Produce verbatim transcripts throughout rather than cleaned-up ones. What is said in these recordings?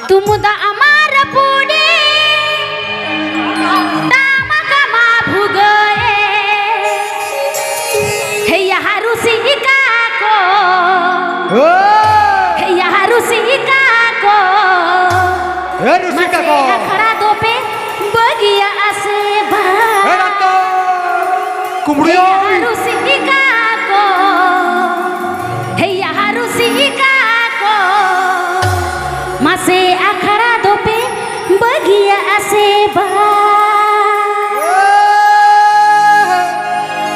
ᱛᱩᱢᱫᱟᱜ ᱢᱟ ᱨᱟᱹᱯᱩᱫᱮ, ᱴᱟᱢᱟᱠ ᱢᱟ ᱵᱷᱩᱜᱟᱹᱜ ᱮ᱾ ᱦᱮᱭᱟ ᱦᱟᱹᱨᱩ ᱥᱤᱠᱟ ᱠᱚ, ᱦᱳᱭ! ᱦᱮᱭᱟ ᱦᱟᱹᱨᱩ ᱥᱤᱠᱟ ᱠᱚ, ᱦᱮ ᱨᱩᱥᱤᱠᱟ ᱠᱚ᱾ ᱢᱟᱥᱮ ᱟᱠᱷᱲᱟ ᱫᱚᱯᱮ ᱵᱟᱹᱜᱤᱭᱟᱜᱼᱟ ᱥᱮ ᱵᱟᱝ? ᱦᱮ ᱨᱟᱛᱚ ᱠᱩᱢᱲᱩᱭ᱾ ᱦᱮᱭᱟ ᱦᱟᱹᱨᱩ ᱥᱤᱠᱟ ᱠᱚ, ᱦᱮᱭᱟ ᱦᱟᱹᱨᱩ ᱥᱤᱠᱟ ᱠᱚ, ᱢᱟᱥᱮ ᱟᱠᱷᱲᱟ ᱫᱚᱯᱮ ᱵᱟᱹᱜᱤᱭᱟᱜᱼᱟ ᱥᱮ ᱵᱟᱝ?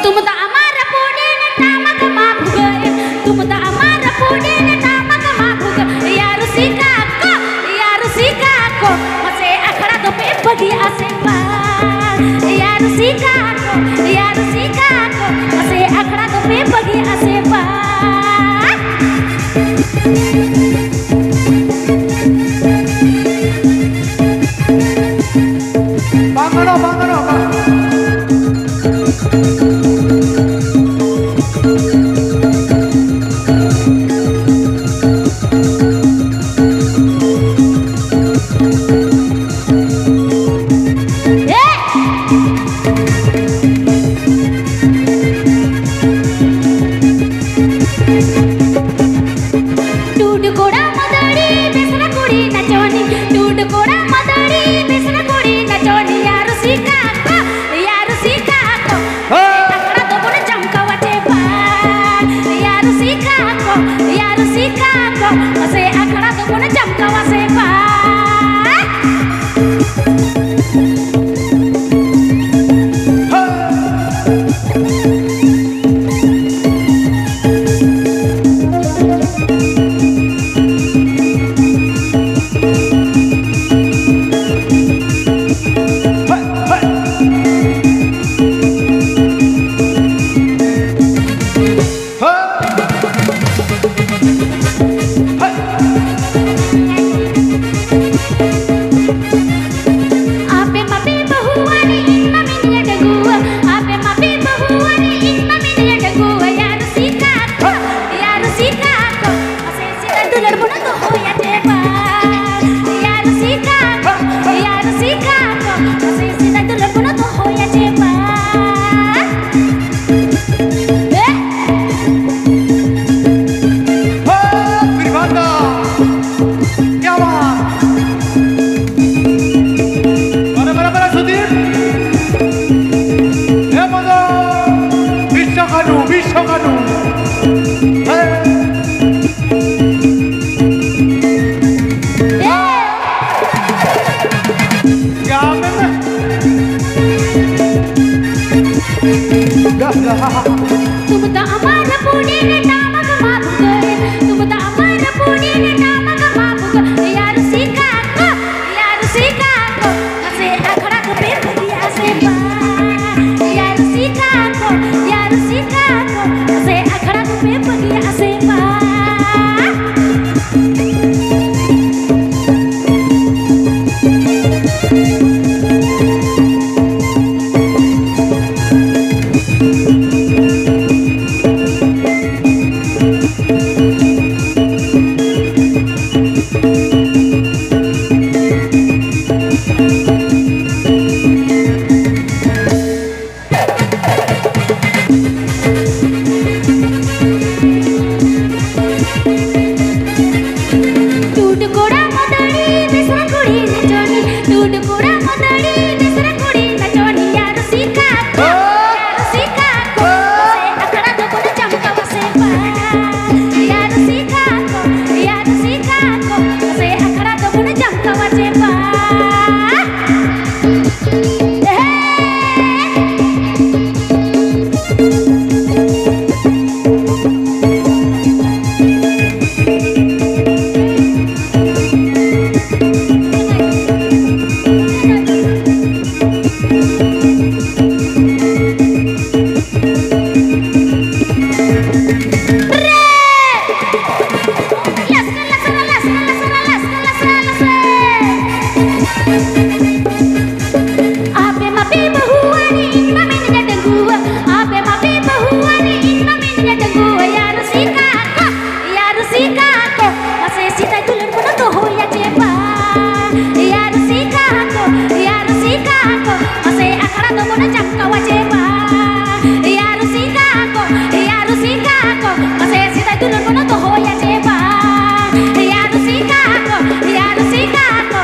ᱛᱩᱢᱫᱟᱜ ᱢᱟ ᱨᱟᱹᱯᱩᱫᱮᱱ, ᱴᱟᱢᱟᱠ ᱢᱟ ᱵᱷᱩᱜᱟᱹᱜ ᱮᱱ, ᱛᱩᱢᱫᱟᱜ ᱢᱟ ᱨᱟᱹᱯᱩᱫᱮᱱ, ᱴᱟᱢᱟᱠ ᱢᱟ ᱵᱷᱩᱜᱟᱹᱜ᱾ ᱭᱟ ᱨᱩᱥᱤᱠᱟ ᱠᱚ, ᱭᱟ ᱨᱩᱥᱤᱠᱟ ᱠᱚ, ᱢᱟᱥᱮ ᱟᱠᱷᱲᱟ ᱫᱚᱯᱮ ᱵᱟᱹᱜᱤᱭᱟᱜᱼᱟ ᱥᱮ ᱵᱟᱝ? ᱭᱟ ᱨᱩᱥᱤᱠᱟ ᱠᱚ, ᱭᱟ ᱨᱩᱥᱤᱠᱟ ᱠᱚ, ᱢᱟᱥᱮ ᱟᱠᱷᱲᱟ ᱫᱚᱯᱮ ᱵᱟᱹᱜᱤᱭᱟᱜᱼᱟ ᱥᱮ ᱵᱟᱝ? ᱵᱟᱝ ᱜᱟᱱᱚᱜᱼᱟ, ᱵᱟᱝ ᱜᱟᱱᱚᱜᱼᱟ, ᱵᱟᱝ᱾ ᱴᱩᱰᱩ ᱠᱚ ᱱᱟᱪᱚᱱᱤ, ᱴᱩᱰᱩ ᱠᱚᱲᱟ ᱢᱚᱫᱟᱹᱲᱤ, ᱵᱮᱥᱨᱟ ᱠᱩᱲᱤ ᱱᱟᱪᱚᱱᱤ, ᱭᱟ ᱨᱩᱥᱤᱠᱟ ᱠᱚ, ᱭᱟ ᱨᱩᱥᱤᱠᱟ ᱠᱚ, ᱢᱟᱥᱮ ᱟᱠᱷᱲᱟ ᱫᱚᱵᱚᱱ ᱡᱟᱢᱠᱟᱣᱟ ᱥᱮ ᱵᱟᱝ? ᱭᱟ ᱨᱩᱥᱤᱠᱟ ᱠᱚ, ᱭᱟ ᱨᱩᱥᱤᱠᱟ ᱠᱚ, ᱢᱟᱥᱮ ᱟᱠᱷᱲᱟ ᱫᱚᱵᱚᱱ ᱡᱟᱢᱠᱟᱣᱟ ᱥᱮ ᱵᱟᱝ? ᱦᱮ! ᱟᱯᱮ ᱢᱟᱯᱮ ᱵᱟᱹᱦᱩᱣᱟᱱ, ᱤᱧ ᱢᱟ ᱢᱤᱱᱟᱹᱧᱟ ᱰᱟᱺᱜᱩᱣᱟᱹ᱾ ᱟᱯᱮ ᱢᱟᱯᱮ ᱵᱟᱹᱦᱩᱣᱟᱱ, ᱤᱧ ᱢᱟ ᱢᱤᱱᱟᱹᱧᱟ ᱰᱟᱺᱜᱩᱣᱟᱹ᱾ ᱭᱟ ᱨᱩᱥᱤᱠᱟ ᱠᱚ, ᱭᱟ ᱨᱩᱥᱤᱠᱟ ᱠᱚ, ᱢᱟᱥᱮ ᱥᱮᱫᱟᱭ ᱫᱩᱞᱟᱹᱲ ᱵᱚᱱ ᱫᱚᱦᱚᱭᱟ ᱪᱮ ᱵᱟᱝ? ᱭᱟ ᱨᱩᱥᱤᱠᱟ ᱠᱚ, ᱭᱟ ᱨᱩᱥᱤᱠᱟ ᱠᱚ, ᱢᱟᱥᱮ ᱟᱠᱷᱲᱟ ᱫᱚᱵᱚᱱ ᱡᱟᱢᱠᱟᱣᱟ ᱪᱮ ᱵᱟᱝ? ᱭᱟ ᱨᱩᱥᱤᱠᱟ ᱠᱚ, ᱭᱟ ᱨᱩᱥᱤᱠᱟ ᱠᱚ, ᱢᱟᱥᱮ ᱥᱮᱫᱟᱭ ᱫᱩᱞᱟᱹᱲ ᱵᱚᱱ ᱫᱚᱦᱚᱭᱟ ᱪᱮ ᱵᱟᱝ? ᱭᱟ ᱨᱩᱥᱤᱠᱟ ᱠᱚ, ᱭᱟ ᱨᱩᱥᱤᱠᱟ ᱠᱚ,